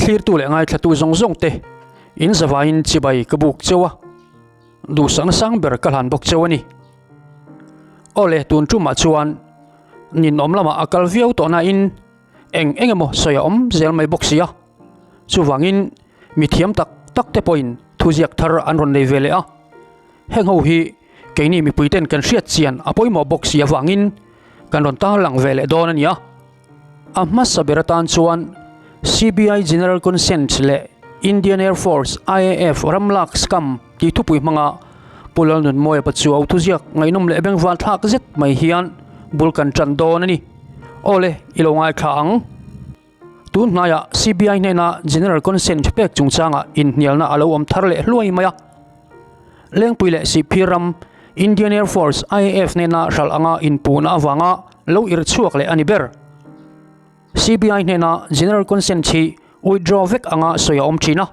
Thlirtu leh ngaithlatu zawng zawng te in zavaiin chibai ka buk cheu a, duhsakna sang ber ka hlan bawk cheu a ni. Aw le, tun tumah chuan ninawm lamah a kal viau tawh nain eng eng emaw sawi a awm zel mai bawk si a, chuvangin mi thiam tak tak te pawhin thuziak thar an rawn nei ve leh a, heng ho hi keini mipuiten kan hriat chian a pawimawh bawk si avangin kan rawn tarlang ve leh dawn a ni a. A hmasa ber atan chuan CBI General Consent leh Indian Air Force, IAF, ramlak scam tih thupui hmanga Pu Lalnunmawia Pachuau thuziak ngaihnawm leh bengval thlak zet mai hian bul kan tan dawn a ni. Aw le, i lo ngaithla ang. Tun hnaiah CBI hnena General Consent pek chungchangah inhnialna a lo awm thar leh hluai mai a. Lengpui leh Sihphir ram Indian Air Force, IAF, hnena hralh anga inpuhna avanga lo irh chhuak leh a ni ber. CBI hnena General Consent hi withdraw vek anga sawi a awm thin a,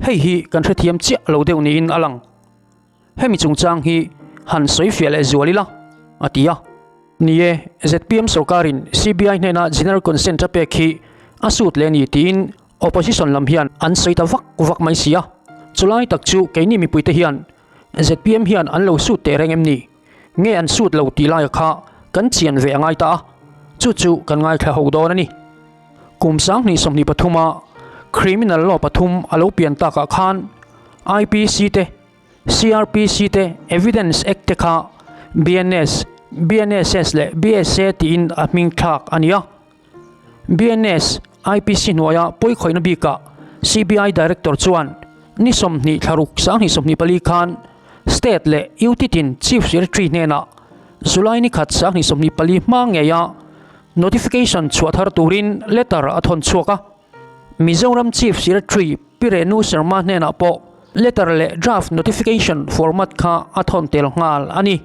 hei hi kan hrethiam chiah lo deuh niin a lang. Hemi chungchang hi han sawi fiah leh zual ila, a ti a. Ni e, zpm sorkarin CBI hnena General Consent a pek hi a sut leh a ni tiin Opposition lam hian an sawi ta vak vak mai si a, chulai tak chu keini mipuite hian zpm hian an lo sut teh reng em ni? Nge an sut lo tih laia kha kan chian ve a ngai ta a, chu chu kan ngaithla ho dawn a ni. Kum 2023 a Criminal Law pathum a lo pian takah khan IPC te, CRPC te, Evidence Act te kha BNS, BNSS leh BSA tiin a hming thlak a ni a. BNS, IPC hnuaia pawikhawihna bikah CBI Director chuan ni 20 thlaruk 2024 khan State leh UT tin Chief Secretary hnenah July ni khat 2024 hma ngeia notification chhuah thar turin letter a thawn chhuak a. Mizoram Chief Secretary Pi Renu Sharma hnenah pawh letter leh draft notification format kha a thawn tel nghal a ni.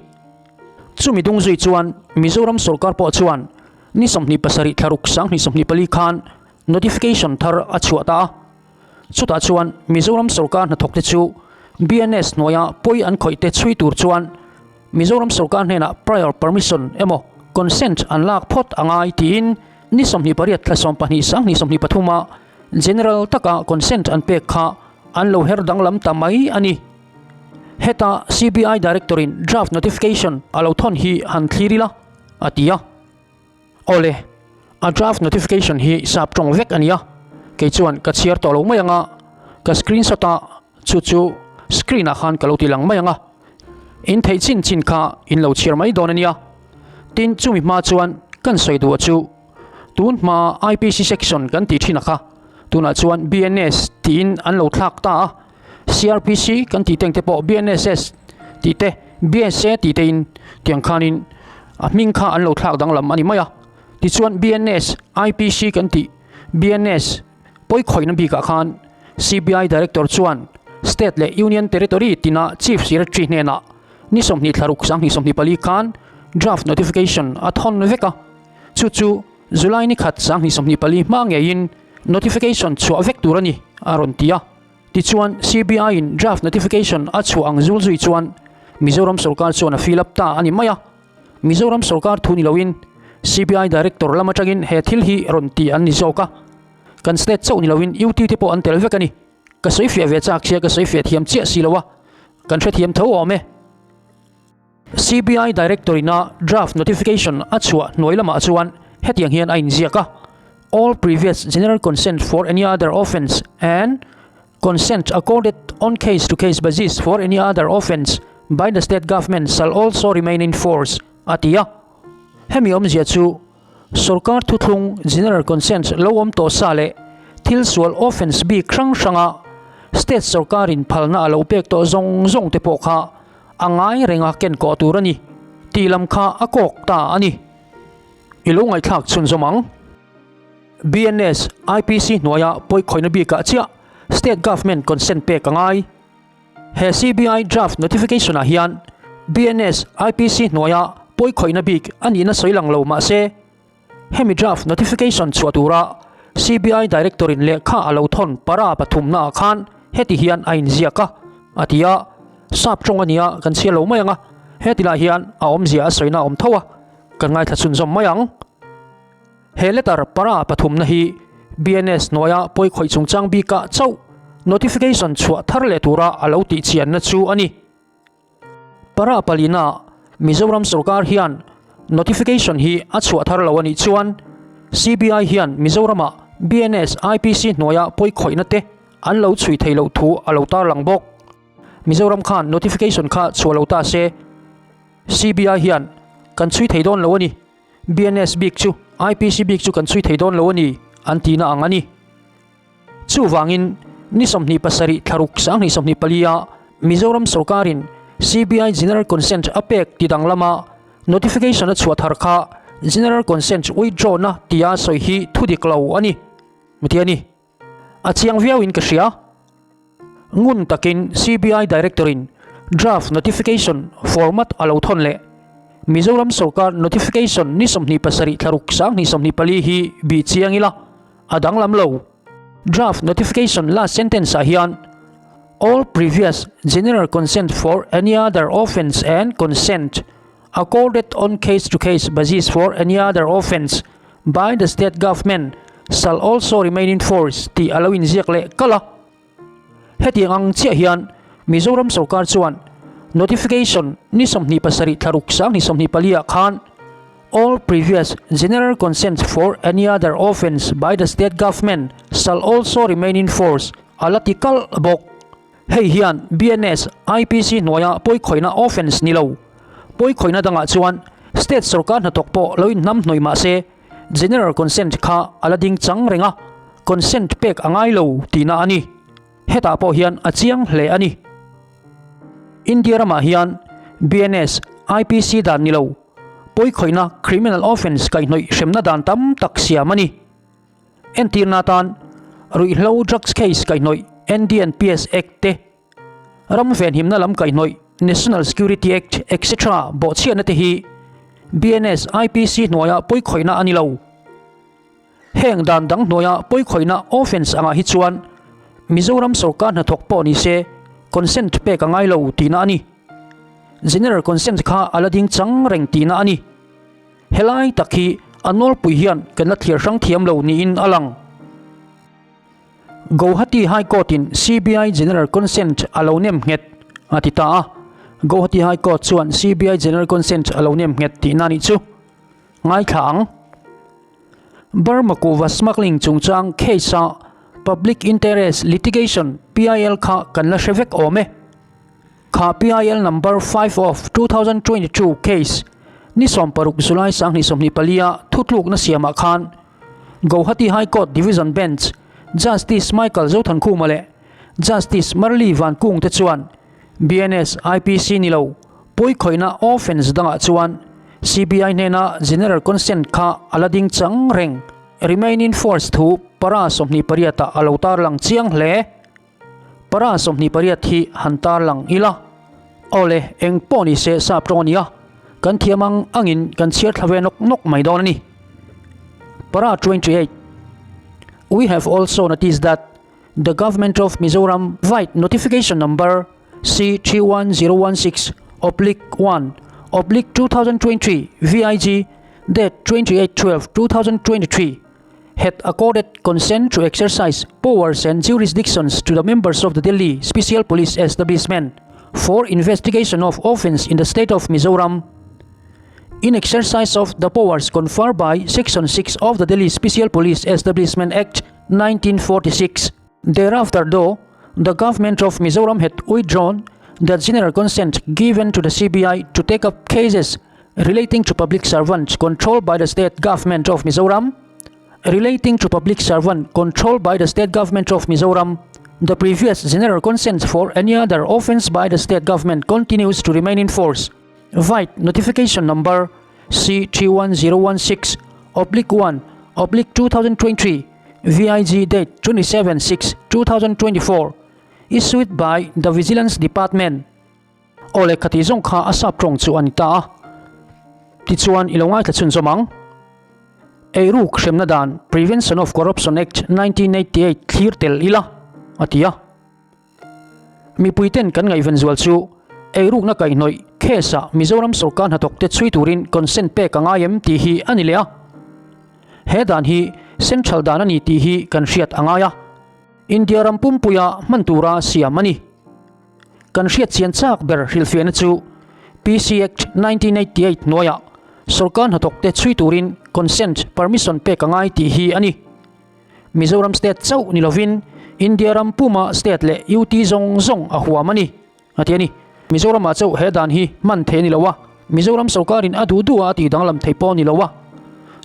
Chumi dung zui chuan Mizoram sorkar pawh chuan Ni 27 thlaruk 2024 khan notification thar a chhuah ta a, chutah chuan Mizoram sorkar hnathawkte chu BNS hnuaia pawi an khawih te chhui tur chuan Mizoram sorkar hnenah prior permission emaw consent an lak phawt a ngai tiin ni 28 thla 12 2023 a general taka consent an pek kha an lo her danglam ta mai a ni. Heta CBI Director-in draft notification a lo thawn hi han thlir ila. a ti a. Awle, a draft notification hi sap tawng vek a nia, kei chuan ka chhiar tawh lo mai ang a, ka screenshot a, chu chu screen ah khan ka lo ti lang mai ang a, in theih chin chin kha in lo chhiar mai dawn a nia. Tin, chumi hma chuan kan sawi duh a chu, tun hma IPC section kan tih thin a kha, tunah chuan BNS tiin an lo thlak ta a, CRPC kan tih teng te pawh BNSS tih te BSA tih te in tiang khanin a hming kha an lo thlak danglam a ni mai a. Tichuan BNS, IPC kan tih BNS pawikhawihna bikah khan CBI Director chuan State leh Union Territory tina Chief Secretary hnenah ni 20 thlaruk 2024 khan draft notification a thawn vek a. Chu chu July ni khat 2024 hma ngeiin notification chhuah vek tur a ni a rawn ti a. Tichuan, CBI-in draft notification a chhuah ang zul zui chuan Mizoram sorkar chuan a fill up ta a ni mai a. Mizoram sorkar thu ni loin CBI Director lam atangin he thil hi rawn ti an ni zawk a. Kan state chauh ni loin UT te pawh an tel vek a ni. Ka sawi fiah ve chak sia ka sawi fiah thiam chiah si lo a, kan hrethiam tho awm e. CBI Director-ina draft notification a chhuah hnuai lamah chuan hetiang hian a inziak a, All previous general consent for any other offence and consent accorded on case to case basis for any other offence by the state government shall also remain in force, a ti a. Hemi awmzia chu sorkar thuthlung general consent lo awm tawh sa leh thil sual offence bik hrang hranga state sorkarin phalna a lo pek tawh zawng zawng te pawh kha A ngai reng a ken kawh tur a ni tih lam kha a kawk ta a ni. I lo ngaihthlak chhunzawm ang. BNS, IPC hnuaia pawikhawihna bikah chiah State Government consent pek a ngai. He CBI draft notification ah hian BNS, IPC hnuaia pawikhawihna bik a nihna sawi lang lo mah se, Hemi draft notification chhuah tura CBI Director-in lehkha a lo thawn para pathumnaah khan heti hian a inziak a, a ti a. Sap tawng a nia kan chhiar lo mai ang a, heti lah hian a awmzia a sawina a awm tho a, kan ngaithla chhunzawm mai ang. He letter para pathumna hi BNS hnuaia pawi khawih chungchang bikah chauh notification chhuah thar leh tura a lo tih chianna chu a ni. Para palina Mizoram sorkar hian notification hi a chhuah thar lo a nih chuan CBI hian Mizoramah BNS IPC hnuaia pawi khawihna te an lo chhui thei loh thu a lo tarlang bawk. Mizoram khan notification kha chhuah lo ta se CBI hian kan chhui thei dawn lo a ni. BNS bik chu IPC bik chu kan chhui thei dawn lo a ni an tihna ang a ni. Chuvangin ni 27 thlaruk 2024 a Mizoram sorkarin CBI General Consent a pek ti danglama notification a chhuah thar kha General Consent withdraw na tia sawi hi thu dik lo a ni. Ti a ni. A chiang viauin ka hria. Ngun takin CBI Director-in draft notification format a lo thawn leh Mizoram sorkar notification ni 27 thlaruk 2024 hi bih chiang ila a danglam lo. Draft notification last sentence ah hian All previous general consent for any other offence and consent accorded on case to case basis for any other offence by the state government shall also remain in force tih a lo inziak leh kalh a. Hetiang ang chiah hian Mizoram sorkar chuan notification ni 27 thlaruk 2024 ah khan All previous general consents for any other offence by the state government shall also remain in force a la ti kalh bawk. Hei hian BNS, IPC hnuaia pawikhawihna offence ni lo. Pawikhawihna dangah chuan state sorkar hnathawk pawh lo inhnam hnawih mah se general consent kha a la ding chang reng a, consent pek a ngai lo tihna a ni. Hetah pawh hian a chiang hle a ni. India ramah hian BNS, IPC dan ni lo, pawikhawihna criminal offence kaihhnawih hremna dan tam tak siam a ni. Entirna atan ruihhlo drugs case kaihhnawih NDNPS Act te, ram venhimna lam kaihhnawih National Security Act etc bawhchhiatna te hi BNS IPC hnuaia pawikhawihna a ni lo. Heng dan dang hnuaia pawikhawihna offence angah hi chuan Mizoram sorkar hnathawk pawh ni se consent pek a ngai lo tihna a ni. General consent kha a la ding chang reng tihna a ni. Helai tak hi a nawlpui hian kan la thliar hrang thiam lo niin a lang. Gauhati High Court-in CBI General Consent a lo nem nghet a ti ta a. Gauhati High Court chuan CBI General Consent a lo nem nghet tihna a nih chu. Ngaithla ang. Burma kuhva smuggling chungchang case-a Public Interest Litigation, PIL, kha kan la hre vek awm e. Kha PIL number 5 of 2022 case ni 16 July 2024 a thutlukna siamah khan Gauhati High Court Division Bench Justice Michael Zothankhuma leh Justice Marli Vankung te chuan BNS IPC ni lo pawikhawihna offence dangah chuan CBI hnena General Consent kha a la ding chang reng, remain in force, thu para 28 ah a lo tarlang chiang hle. Para 28 hi han tarlang ila. Awle, eng pawh ni se sap tawng a nia, kan thiam ang angin kan chhiar thla ve nawk nawk mai dawn a ni. Para 28 We have also noticed that the Government of Mizoram vide Notification Number C31016 oblique 1 oblique 2023 VIG date 28 12 2023 had accorded consent to exercise powers and jurisdictions to the members of the Delhi Special Police Establishment for investigation of offence in the state of Mizoram in exercise of the powers conferred by Section 6 of the Delhi Special Police Establishment Act 1946. Thereafter though, the government of Mizoram had withdrawn the general consent given to the CBI to take up cases relating to public servants controlled by the state government of Mizoram, relating to public servant controlled by the state government of Mizoram. The previous general consent for any other offence by the state government continues to remain in force. Vide notification number C31016 oblique 1 oblique 2023 VIG date 27 6 2024 issued by the Vigilance Department. Awle khati zawng kha a sap tawng chu a ni ta a, tichuan i lo ngaithla chhunzawm ang. Eiruk hremna dan Prevention of Corruption Act 1988 thlir tel ila, a ti a. Mipuiten kan ngaihven zual chu eirukna kaihhnawih case-ah Mizoram sorkar hnathawkte chhui turin consent pek a ngai em tih hi a ni leh a. He dan hi Central dan a ni tih hi kan hriat a ngai a. India ram pumpuia hman tura siam a ni. Kan hriat chian chak ber hrilhfiahna chu PC Act 1988 hnuaiah sorkar hnathawkte chhui turin consent permission pek a ngai tih hi a ni. Mizoram state chauh ni lovin India ram puma state leh UT zawng zawng a huam a ni, a ti a ni. Mizoramah chauh he dan hi hman theih a ni lo a, Mizoram sorkarin a duh duh a a tih danglam theih pawh a ni lo a.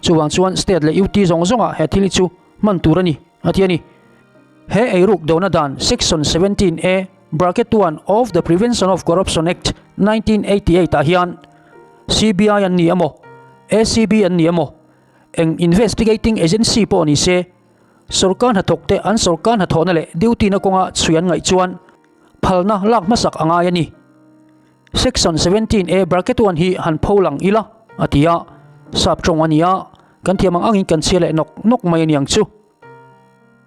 Chuvang chuan state leh UT zawng zawngah he thil hi chu hman tur a ni, a ti a ni. He eiruk dona dan Section 17 A bracket 1 of the Prevention of Corruption Act 1988 ah hian CBI an ni emaw, ACB an ni emaw, eng investigating agency pawh ni se, sorkar hnathawk te an sorkar hnathawhna leh duty na kawnga chhui an ngaih chuan phalna lak hmasak a ngai a ni. Section 17 A bracket 1 hi han pho lang ila, a ti a, sap tawng a ni a, kan thiam ang angin kan chhia leh nawk nawk mai a ni ang chu.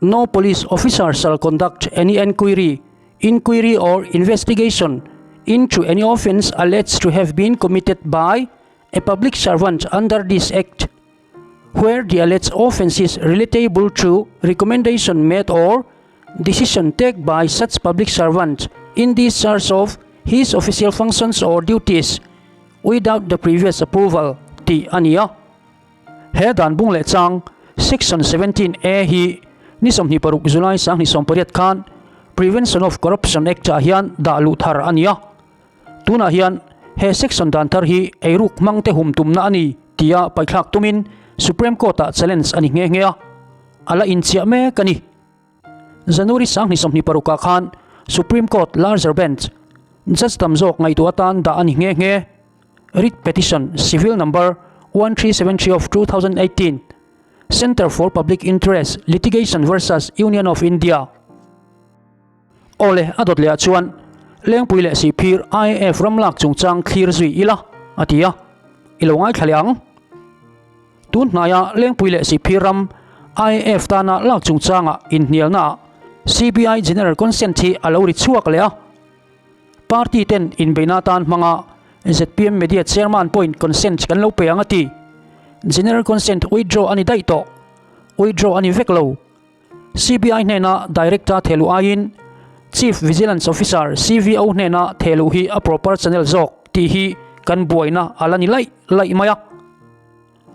No police officer shall conduct any enquiry, inquiry or investigation into any offence alleged to have been committed by a public servant under this Act where the alleged offence is relatable to recommendation made or decision take by such public servant in discharge of his official functions or duties without the previous approval tih a ni a. He dan bung leh chang Section 17 A hi ni 26 July 2018 khan Prevention of Corruption Act ah hian dah luh thar a ni a. Tunah hian he section dan thar hi eiruk hmang te hum tumna a ni tia paithlak tumin Supreme Court ah challenge a ni nghe nghe a, a la inchiah mek a ni. January 2026 ah khan Supreme Court Larger Bench Judge tam zawk ngaihtuah atan dah a ni nghe nghe. Writ Petition Civil Number 1373 of 2018, Centre for Public Interest Litigation versus Union of India. Awle, a dawt lehah chuan Lengpui leh Sihphir IAF ramlak chungchang thlir zui ila, a ti a. I lo ngaithla leh ang. Tun hnaia Lengpui leh Sihphir ram IAF tana lak chungchanga inhnialnaah CBI General Consent hi a lo ri chhuak leh a. Party ten inbeihna atan hmanga zpm Media Chairman pawhin consent kan lo pe ang a ti. General Consent withdraw a ni daih tawh. Withdraw a ni vek lo. CBI hnena Director thehluh aiin Chief Vigilance Officer, CVO, hnena thehluh hi a proper channel zawk tih hi kan buaina a la ni laih laih mai a.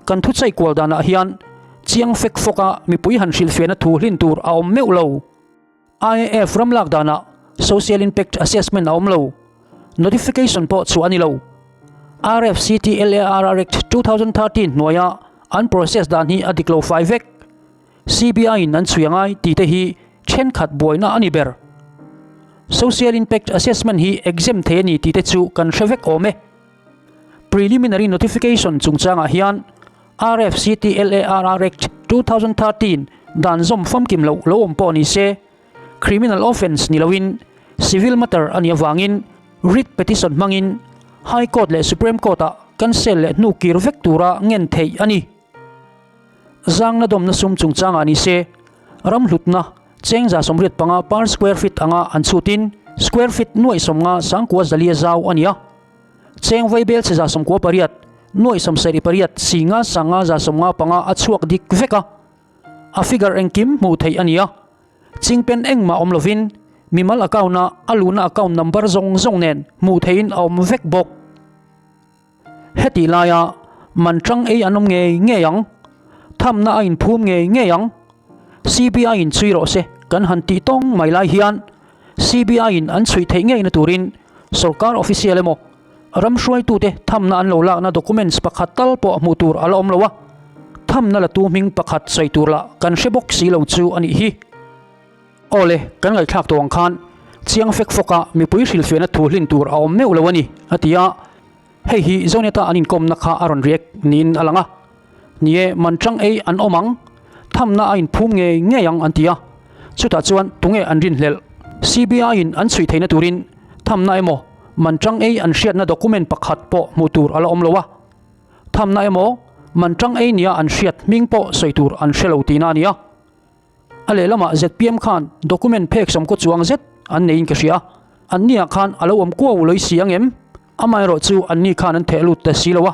Kan thuchai kual danah hian chiang fek fawka mipui han hrilhfiahna thu hlin tur a awm meuh lo. IAF ram lak danah Social Impact Assessment a awm lo, notification pawh chhuah a ni lo. RFCTLARR Act 2013 hnuaia an process dan hi a dik lo fai vek. CBI in an chhui a ngai tih te hi thenkhat buaina a ni ber. Social Impact Assessment hi exempt thei a ni tih te chu kan hre vek awm e. Preliminary Notification chungchangah hian RFCTLARR Act 2013 dan zawm famkim loh lo awm pawh ni se, criminal offence ni loin civil matter a nih avangin writ petition hmangin High Court leh Supreme Court-ah cancel leh hnu kir vek tura ngen theih a ni. Zangna dawmna sum chungchangah ni se, ram hlutna cheng 85 per square feet anga an chhutin square feet nuaih 50 sangkua zalia zau a ni a. Cheng vaibel chhe 98, nuaih 78 singa sanga 55 a chhuak dik vek a. A figure engkim hmuh theih a ni a. Chingpen engmah awm lovin mimal account-a a luhna account number zawng zawng nen hmuh theihin a awm vek bawk. Hetih laia man tang ei an awm ngei ngei ang. Thamna a inphum ngei ngei ang. CBI in chhui rawh se kan han tih tawng mai lai hian CBI in an chhui theih ngeina turin sorkar official emaw ram hruaitute thamna an lo lakna documents pakhat tal pawh hmuh tur a la awm lo a, thamna latu hming pakhat sawi tur lah kan hre bawk si lo chu a nih hi. Awle, kan ngaihthlak tawh ang khan chiang fek fawka mipui hrilhfiahna thu hlin tur a awm meuh lo a ni, a ti a. Hei hi Zoneta an inkawmna kha a rawn react niin a lang a. Ni e, man tang ei an awm ang, thamna a inphum ngei ngei ang an ti a. Chutah chuan tunge an rinhlelh? CBI-in an chhui theihna turin thamna emaw, man tang ei an hriatna document pakhat pawh hmuh tur a la awm lo a. Thamna emaw, man tang ei nia an hriat hming pawh sawi tur an hre lo tihna a ni a. A lehlamah zpm khan document phek sawmkaw chuang zet an neiin ka hria. Anniah khan a lo awm kuau lawih si ang em? Amaherawh chu anni khan an theh lut ta si lo a,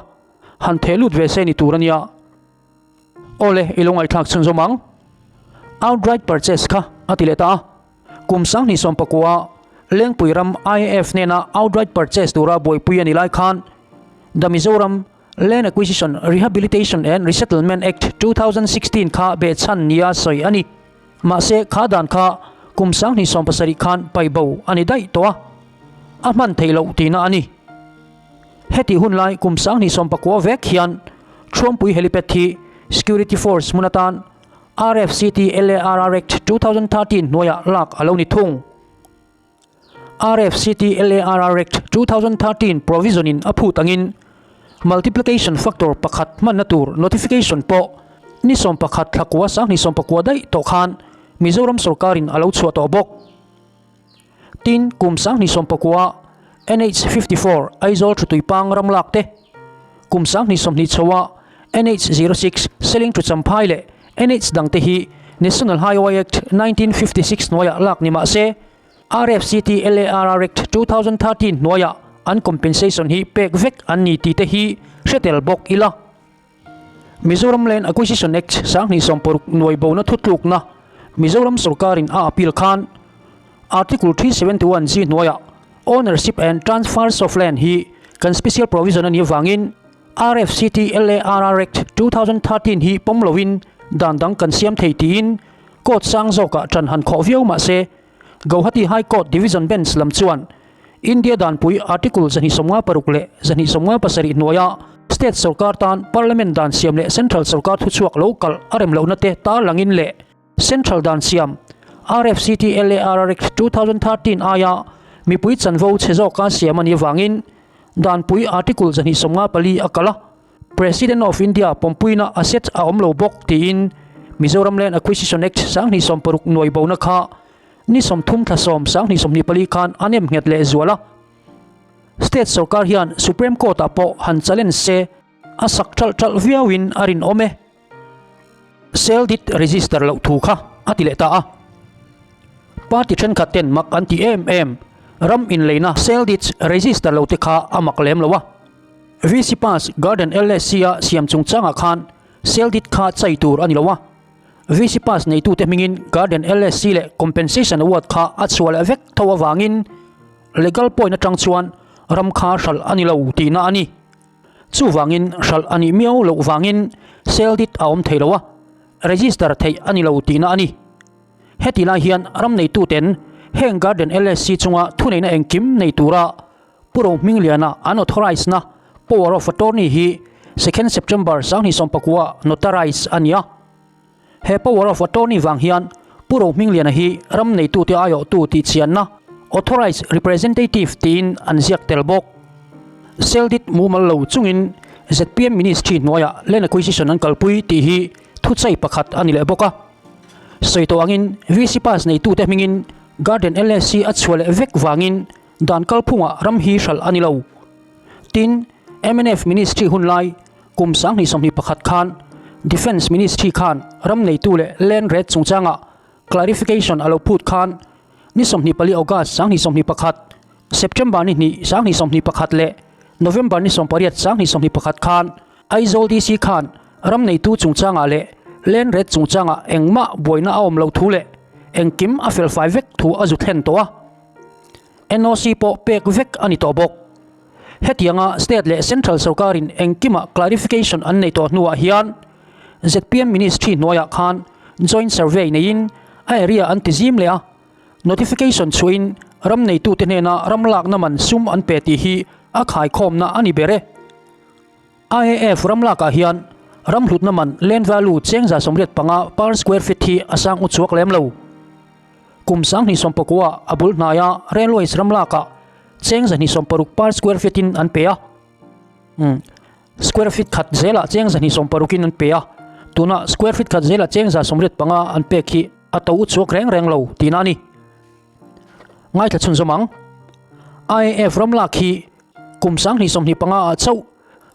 han theh lut ve se ni tur a nia. Awle, i lo ngaihthlak chhunzawm ang. Outright purchase kha a ti leh ta a. Kum 2019 Lengpui ram IAF hnena outright purchase tura buaipui a ni lai khan The Mizoram Land Acquisition, Rehabilitation and Resettlement Act 2016 kha behchhan nia sawi a ni. Mahse, kha dan kha kum 2017 khan paihbo a ni daih tawh a, a hman theih loh tihna a ni. Hetih hun lai kum 2019 vek hian Thuampui Helipad hi Security Force hmun atan RFCT LARR Act 2013 hnuaiah lak a lo ni thung. RFCT LARR Act 2013 provision in a phut angin multiplication factor pakhat hmanna tur notification pawh ni 11 thla kua 2019 daih tawh khan Mizoram sorkarin a lo chhuah tawh bawk. Tin, kum 2019 NH 54 Aizawl Thutuipang ram lak te, kum 2020 chhoa NH 06 Seling to Champhai leh NH dangte hi National Highway Act 1956 hnuaiah lak ni mah se, RFCT LARR Act 2013 hnuaiah an compensation hi pek vek an ni tih te hi hre tel bawk ila. Mizoram Land Acquisition Act 2016 nuai bona thutlukna Mizoram sorkarin a appeal khan Article 371 G hnuaiah Ownership and Transfers of Land hi kan special provision a nih avangin RFCT LARR Act 2013 hi pawm loin dan dang kan siam thei tiin court sang zawkah ṭan han khawh viau mah se Gauhati High Court Division Bench lam chuan India danpui Article 156 leh 157 hnuaia State sorkar tan Parliament dan siam leh Central sorkar thuchhuak lo kalh a rem lohna te tarlangin leh Central dan siam RFCT LARR Act 2013 aia mipui chanvo chhe zawka siam a nih avangin danpui Article 154 a kalh a, President of India pawmpuina asset a awm lo bawk tiin Mizoram Land Acquisition Act 2016 nuai bona kha ni 30 thla 10 2024 khan a nem nghet leh zual a. State sorkar hian Supreme Court ah pawh han challenge se a sak ṭalh ṭalh viauin a rinawm e. Sale deed register loh thu kha a ti leh ta a. Party thenkhat ten mak an ti em em, ram inleina sale deeds register lo te kha a mak lem lo a. VC Pass Garden LSC a siam chungchangah khan sale deed kha chai tur a ni lo a. VC Pass neitute hmingin Garden LSC leh compensation award kha a chhuah leh vek tho avangin legal point atang chuan ram kha hralh a ni lo tihna a ni. Chuvangin hralh a nih miau loh vangin sale deed a awm thei lo a, register theih a ni lo tihna a ni. Heti lai hian ram neituten heng Garden LSC chunga thuneihna engkim nei tura Pu Rohmingliana an authorise na Power of Attorney hi Second September 2019 notarize a ni a. He Power of Attorney vang hian Pu Rohmingliana hi ram neitute aiawhtu tihchianna Authorised Representative tiin an ziak tel bawk. Sale deed mumal lo chungin zpm Ministry hnuaiah Land Acquisition an kalpui tih hi thuchai pakhat a ni leh bawk a. Sawi tawh angin VC Pass neitute hmingin Garden LSC a chhuah leh vek vangin Dan kalphungah ram hi hralh a ni lo. Tin, mnf Ministry hun lai kum 2021 khan Defence Ministry khan ram neitu leh land rate chungchangah clarification a lo phut khan ni 24 August 2021, September ni hnih 2021 leh November ni 18 2021 khan Aizawl DC khan ram neitu chungchangah leh land rate chungchangah engmah buaina a awm loh thu leh engkim a felfai vek thu a zu thlen tawh a. NOC pawh pek vek a ni tawh bawk. Hetianga State leh Central sorkarin engkimah clarification an nei tawh hnuah hian zpm Ministry hnuaiah khan Joint Survey neiin a area an ti zim leh a, notification chhuahin ram neitute hnena ram lakna man sum an pe tih hi a khaikhawmna a ni ber e. IAF ram lakah hian ram hlutna man land value cheng 85 per square feet hi a sang u chhuak lem lo. Kum 2019 a bul hnaia Railways ram lakah cheng 260 per square feet in an pe a. Square feet khat zelah cheng 260 in an pe a. Tuna square feet khat zelah cheng 85 an pek hi a to u chhuak reng reng lo tihna a ni. Ngaithla chhunzawm ang. IAF ram lak hi kum 2025 ah chauh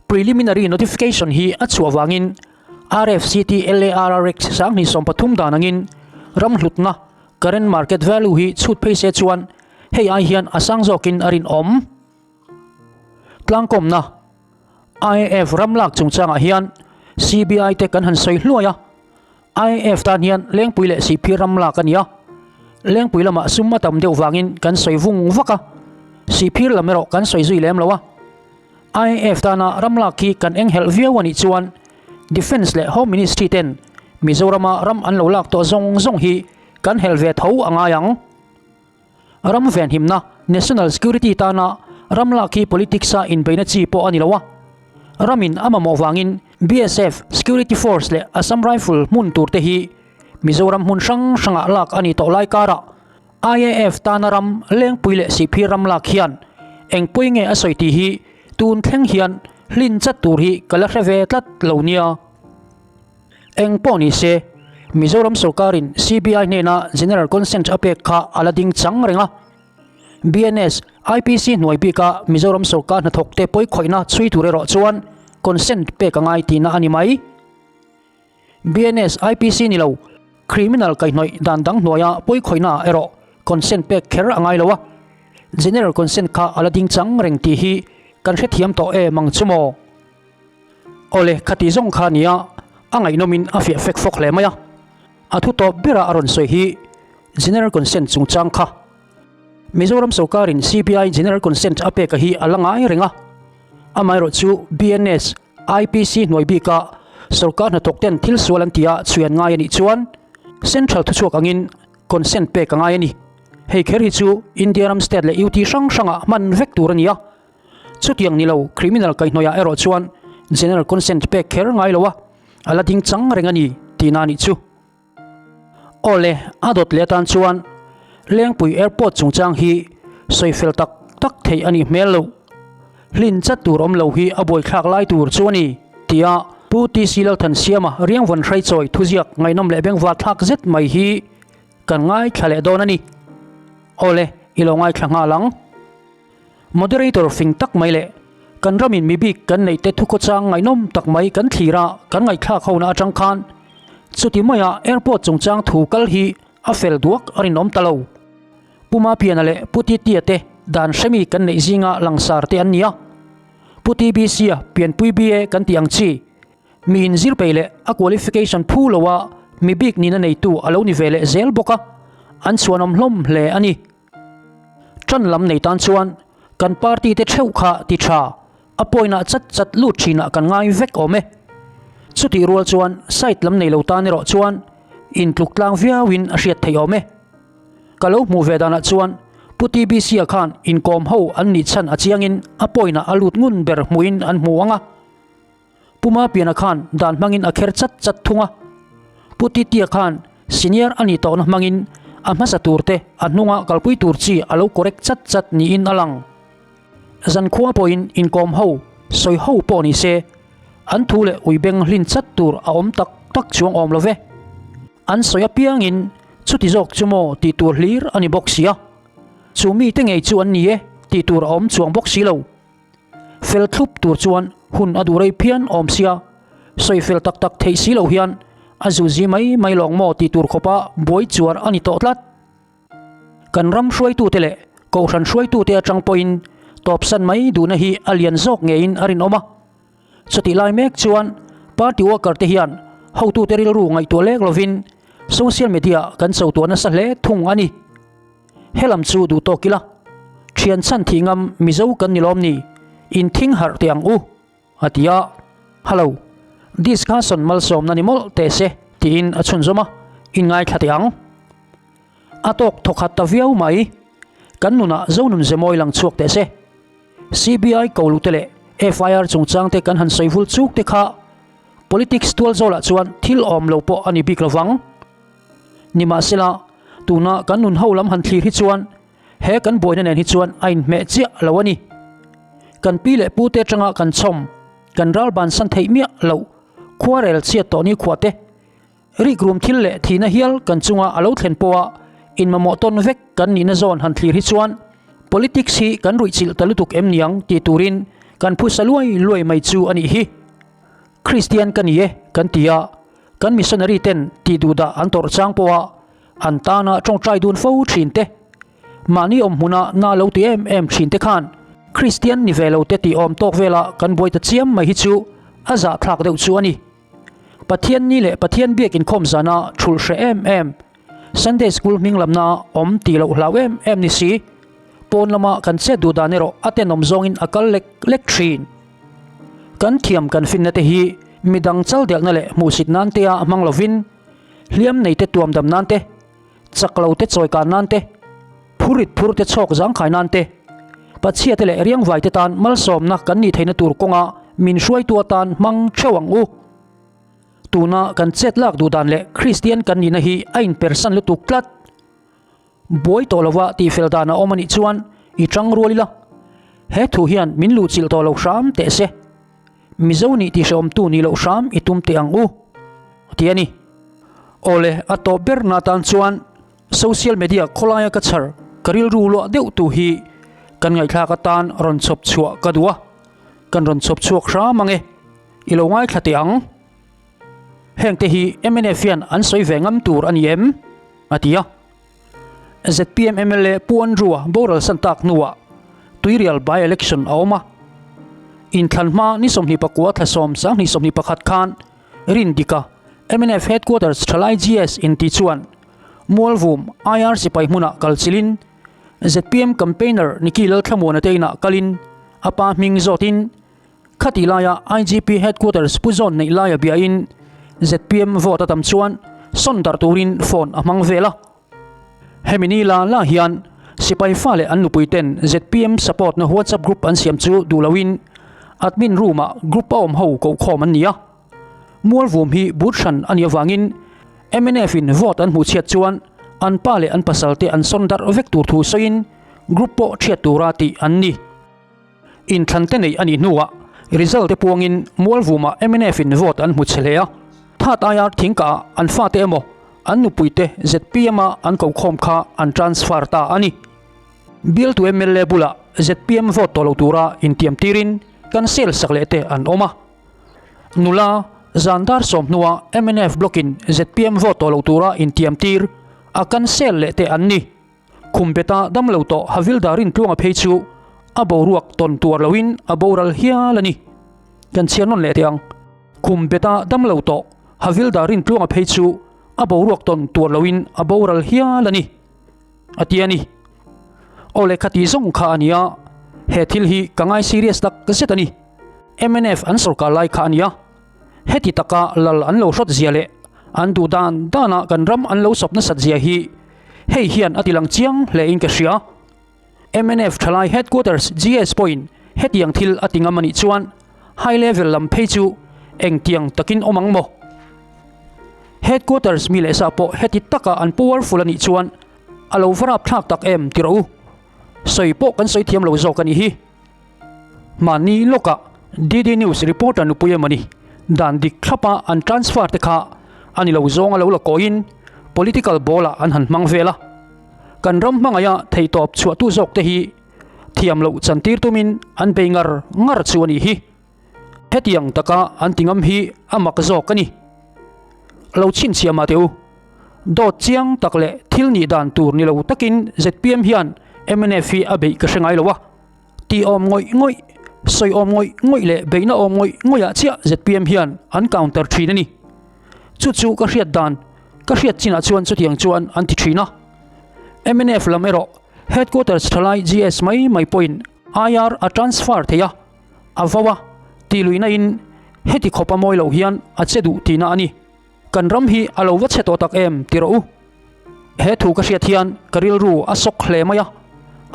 preliminary notification hi a chhuah vangin RFCT LARR Act 2013 dan angin ram hlutna current market value hi chhut phei se chuan hei ai hian a sang zawkin a rinawm. Tlangkawmna IAF ram lak chungchangah hian. CBI te kan han sawi hluai a, IAF tan hian Lengpui leh Sihphir ram lak a ni a, Lengpui lamah sum a tam deuh vangin kan sawi vung vak a, Sihphir lam erawh kan sawi zui lem lo a. IAF tana ram lak hi kan enghelh viau a nih chuan Defence leh Home Ministry ten Mizorama ram an lo lak tawh zawng zawng hi kan helh ve tho a ngai ang. Ram venhimna, National Security, tana ram lak hi politics-a inbeihna chi pawh a ni lo a. Ramin a mamawh vangin BSF, Security Force leh Assam Rifle hmun tur te hi Mizoram hmun hrang hrangah lak a ni tawh lai karah IAF tana ram Lengpui leh Sihphir ram lak hian eng pawi nge a sawi tih hi tun thleng hian hlin chat tur hi ka la hre ve tlat lo nia. Eng pawh ni se, Mizoram sorkarin CBI hnena General Consent a pek kha a la ding chang reng a. BNS, IPC hnuai bika Mizoram sorkar hnathawkte pawikhawihna chhui tur erawh chuan consent pek a ngai tihna a ni mai. BNS, IPC ni lo, criminal kaihhnawih dan dang hnuaia pawikhawihnaah erawh consent pek kher a ngai lo a. General consent kha a la ding chang reng tih hi kan hrethiam tawh em ang chu maw? Awle, khati zawng kha nia, a ngaihnawmin a fiah fek fawk hle mai a. A thu tawp bera a rawn sawi hi General Consent chungchang kha. Mizoram sorkarin CBI General Consent a peka hi a la ngai reng a. Amaherawh chu BNS, IPC hnuai bika sorkar hnathawk ten thil sual an tia chhui an ngai a nih chuan Central thuchhuak angin consent pek a ngai a ni. Hei kher hi chu India ram state leh UT hrang hrangah hman vek tur a ni a. Chutiang ni lo, criminal kaihhnawihah erawh chuan general consent pek kher ngai lo a, a la ding chang reng a ni tihna a nih chu. Awle, a dawt leh atan chuan Lengpui Airport chungchang hi sawi fel tak tak theih a nih hmel loh. Hlin chat tur awm lo hi a buaithlak lai tur chu a ni, tia Pu TC Lalthansiama Riangvawn Hraichawi thuziak ngaihnawm leh bengvar thlak zet mai hi kan ngaithla leh dawn a ni. Awle, i lo ngaithla nghal ang. Moderator fing tak mai leh kan ramin mi bik kan neih te thukhawchang ngaihnawm tak mai kan thlir a, kan ngaihthlak hona atang khan chuti maia airport chungchang thu kal hi a fel duak a rinawm ta lo. Pu Mapiana leh Pu Titia te dan hremi kan neih zinga langsar te an ni a, Pu TBC-a pianpui BA kan tih ang chi mi inzir peih leh a qualification phu loa mi bik nihna neitu a lo ni ve leh zel bawk a, an chhuanawm hlawm hle a ni. Ṭan lam nei tan chuan kan party te theuh kha ti ṭha, a pawinah chat chat lut ṭhinah kan ngai vek awm e. Chutih rual chuan side lam nei lo tan erawh chuan intluk tlang viauin a hriat theih awm e. Ka lo hmuh ve danah chuan Pu TBC-a khan inkawm ho an nih chhan a chiangin a pawinah a lut ngun ber hmuhin an hmu ang a. Pu Mapiana khan dan hmangin a kher chat chat thung a. Pu Titia khan senior a nih tawhna hmangin a hmasa turte a hnunga kalpui tur chi a lo correct chat chat niin a lang. Zankhua pawhin inkawm ho, sawi ho pawh ni se, an thu leh ui beng hlin chat tur a awm tak tak chuang awm lo ve. An sawi apiangin chuti zawk chu maw tih tur hlir a ni bawk si a. Chu mite ngei chu an ni e tih tur a awm chuang bawk si lo. Fel thlup tur chuan hun a duh rei phian awm sia, sawi fel tak tak theih si loh hian a zuzi mai mai lawng maw tih tur khawpa buai chuar a ni tawh tlat. Kan ram hruaitute leh kohhran hruaitute atang pawhin tawpsan mai duhna hi a lian zawk ngeiin a rinawm a. Chutih lai mek chuan party worker te hian hotute rilru ngaihtuah lek lovin social media kan chotuah nasa hle thung a ni. Helam chu duh tawk ila, thian chhan thih ngam Mizo kan ni lawm ni, in thing harh teh ang u, a ti a. Hallo, discussion malsawmna ni mawlh teh se, tiin a chhunzawm a, in ngaithla teh ang. A tawk thawkhat ta viau mai, kan nunah Zonun Zemawi lang chhuak teh se. CBI ko lute leh FIR chungchang te kan han sawi vul chuk te kha politics tual zawlah chuan thil awm lo pawh a ni bik lovang. Nimahsela, tuna kan nun ho lam han thlir hi chuan he kan buaina nen hi chuan a inhmeh chiah lo a ni. Kan pi leh pute atanga kan chhawm, kan ral bansan theih miah loh, khuarel chhiat tawh ni khuate, rikrum thil leh thihna hial kan chunga a lo thlen pawha inmamawh tawn vek kan nihna zawn han thlir hi chuan politics hi kan ruihchilh ta lutuk em niang tih turin kan phusa luai luai mai chu a nih hi. Kristian ka ni e kan ti a, kan missionary ten tih duhdah an tawrh chang pawha an tana tawngtai dun fo thin te, mahni awm hmuna na lo ti em em thin te khan Kristian ni ve lo te tih awm tawk vela kan buai ta chiam mai hi chu a zahthlak deuh chu a ni. Pathian ni leh Pathian biak inkhawm zana thulh hreh em em, Sunday School hming lamna awm tih loh hlau em em ni si, pawn lama kan chet duh dan erawh a tenawm zawngin a kal lek lek thin. Kan thiam kan finna te hi midang chaldelhna leh hmuhsit nan tea hmang lovin, hliam neite tuam dam nan te, chak lo te chawikan nan te, phurit phur te chhawk zangkhai nan te, pachhia te leh riangvai te tan malsawmna kan nih theihna tur kawnga min hruaitu atan hmang theuh ang u. Tuna kan chet lak duh dan leh Kristian kan nihna hi a inpersan lutuk tlat. Buai tawh lova tihfel dan a awm a nih chuan i tang rual ila. He thu hian min luhchilh tawh lo hram teh se. Mizo nih tihhrehawmtu nih loh hram i tum teh ang u, ti a ni. Awle, a tawp ber na tan chuan social media khawlaia ka chhar ka rilru luah deuh tu hi kan ngaihthlak atan rawn chhawp chhuah ka duh a, kan rawn chhawp chhuak hram ang e, i lo ngaithla teh ang. Hengte hi mnf hian an sawi ve ngam tur a ni em? a ti a. Zpm mla Pu Andrew-a boral san tak hnuah Tuirial by-election a awm a. Inthlan hma ni 24 thla sawm 2021 khan Rindika, mnf Headquarters Thalai GS inti chuan Mualvum IR sipai hmunah kal chilin zpm campaigner Nicky Lalthlamuana te inah kalin a pa hming zawtin Khatih laia IGP Headquarters Pu Zawn neih laia biain zpm vote a tam chuan sawn darh turin phone a hmang vel a. Hemi ni la la hian sipai fa leh an nupui ten zpm support na WhatsApp group an siam chu duh loin admin room ah group a awm ho kohkhawm an ni a. Mualvum hi but hran a nih avangin mnf in vote an hmuh chhiat chuan an pa leh an pasal te an sawn darh vek tur thu sawiin group pawh thiat tura tih an ni. Inthlan te neih a nih hnuah result te puangin Mualvumah mnf in vote an hmu chhe hle a, That aia thingkah an fate emaw an nupuite zpm a an kokhawm kha an transfer ta a ni. Bialtu mla bulah zpm vote tawh lo tura intiam tirin cancel sak leh te an awm a. Nula zan dar sawm hnuah mnf block in zpm vote tawh lo tura intiam tir a cancel leh te an ni. Khum beta dam lo tawh Havilda Rintluanga phei chu a boruak tawn tuar loin a boral hial a ni. Kan chhiar nawn leh teh ang. Khum beta dam lo tawh Havilda Rintluanga phei chu a boruak tawn tuar loin a boral hial a ni, a ti a ni. Aw lehkha tih zawng kha a ni a, he thil hi ka ngai serious tak zet a ni. Mnf an sorkar lai kha a ni a. Heti taka lal an lo hrawt zia leh an duh dan dana kan ram an lo sawp nasat zia hi hei hian a tilang chiang hle in ka hria. Mnf thalai headquarters GS pawhin hetiang thil a ti ngam a nih chuan high level lam phei chu engtiang takin awm ang maw? Headquarters mi leh sa pawh heti taka an powerful a nih chuan a lo va rapthlak tak em ti rawh u. Sawi pawh kan sawi thiam lo zawk a nih hi. Mahni lawkah DD News reporter nupui emaw ni dan dik thlapa an transfer te kha a ni lo zawng a lo la kawiin political ball ah an han hmang vel a. Kan ram hmangaih a theihtawp chhuahtu zawk te hi thiam loh chantir tumin an bei ngar ngar chu a nih hi. Hetiang taka an ti ngam hi a mak zawk a ni. Lo chhinchhiah mah teh u. Dawt chiang tak leh thil nih dan tur ni lo takin zpm hian mnf hi a beih ka hre ngai lo a. Tih awm ngawih ngawih, sawi awm ngawih ngawih leh beihna awm ngawih ngawihah chiah zpm hian an counter thin a ni. Chu chu ka hriat dan, ka hriat chinah chuan chutiang chuan an ti thin a. Mnf lam erawh Headquarters thalai GS mai mai pawhin IR a transfer thei a, a vau a, tih luihna in heti khawp a mawi loh hian a che duh tihna a ni. Kan ram hi a lo va chhe tawh tak em ti rawh u. He thu ka hriat hian ka rilru a sawk hle mai a,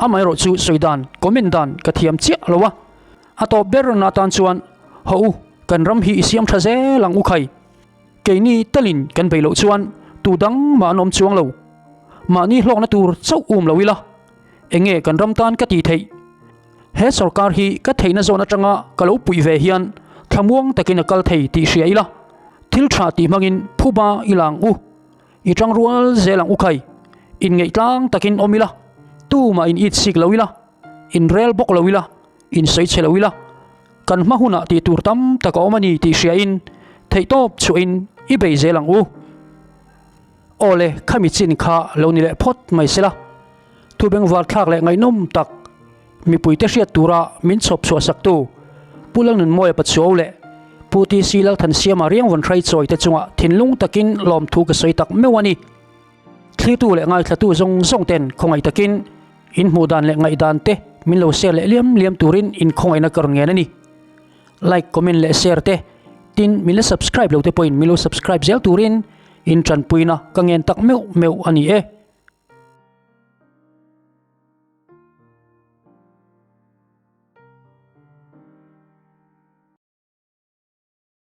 amaherawh chu sawi dan, comment dan ka thiam chiah lo a. A tawp ber na tan chuan haw u, kan ram hi i siam tha zel ang u khai. Keini talin kan bei loh chuan tu dang mah an awm chuang lo. Mahni hlawkna tur chauh um lo ila, enge kan ram tan ka tih theih? He sorkar hi ka theihna zawn atanga ka lo puih ve hian thlamuang takin a kal thei tih hria ila, thil tha tih hmangin phuba i la ang u, i tangrual zel ang u khai, inngeih tlang takin awm ila, tumah in it sik lo ila, in rel bawk lo ila, in sawi chhe lo ila, kan hma hunah tih tur tam tak a awm a ni tih hriain theihtawp chhuahin i bei zel ang u. Awle, khami chin kha lo ni leh phawt mai sela. Thu bengvar thlak leh ngaihnawm tak mipuite hriat tura min chhawp chhuah saktu Pu Lalnunmawia Pachuau leh Pu TC Lalthansiama riangvawn hraichawi te chungah thinlung takin lawmthu ka sawi tak meuh a ni. Thlitu leh ngaithlatu zawng zawng ten khawngaih takin in hmuh dan leh ngaihdan te min lo share leh liam liam turin in khawngaihna ka rawn ngen a ni. Like, comment leh share te tin min la subscribe lo te pawhin min lo subscribe zel turin in tanpuina ka ngen tak meuh meuh a ni e.